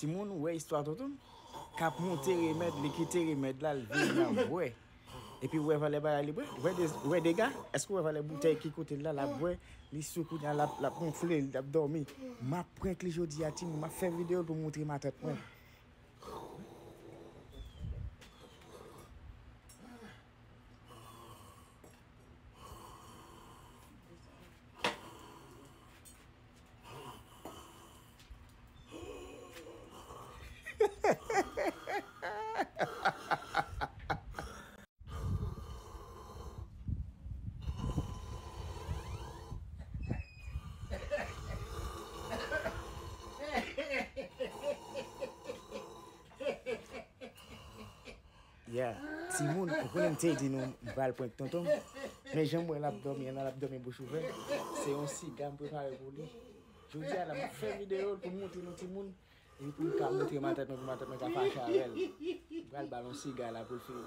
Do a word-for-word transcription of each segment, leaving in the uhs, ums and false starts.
Timoun, ou wè istwa tonton m? K ap monte remèd, li kite remèd la, l vin nan bwè. Epi ou wè valè bagay li bwè? Ou wè de-, ou wè dega? Èske ou wè valè boutèy ki kote l la, l ap bwè? Li sou kounye a, l ap, l ap wonfle, l ap dòmi. M ap prank li jodi a, timoun, m ap fè videyo l pou montre matant mwen. Yeah. Timoun, ou konnen m te di nou m pral prank tonton m. Men jan m wè l ap dòmi an, l ap dòmi bouch ouvè. Se yon siga m prepare pou li. Jodi a la, m ap fè videyo l pou m montre nou timoun. Epi pou l ka montre matant mwen, pou matant mwen ka fache avè l. M pral ba l yon siga la pou l fini.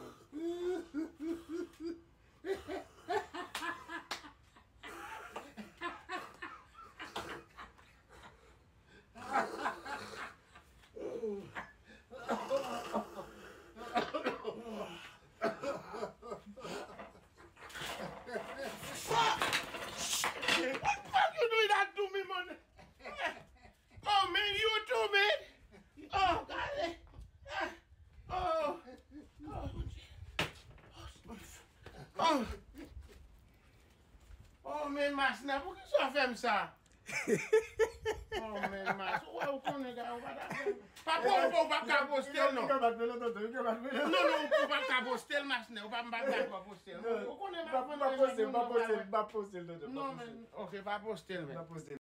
What the fuck you doing that to me, man? Oh, man, you too, man. Oh, God. Ah. Oh. Oh, Bondye. Oh. Oh, men Masna, poukisa w fè m sa? Oh, men Mas, ou wè, ou konnen, gars, ou pa ta fè m. Pa, ou, ou, ou pa ka poste l, non. Non, non, ou, ou pa ka poste l, Masna. Ou pa, m pa dakò poste l. Ou, ou konnen, m pa poste l, m pa poste l, tonton. Non, men, ok, pa poste l, men.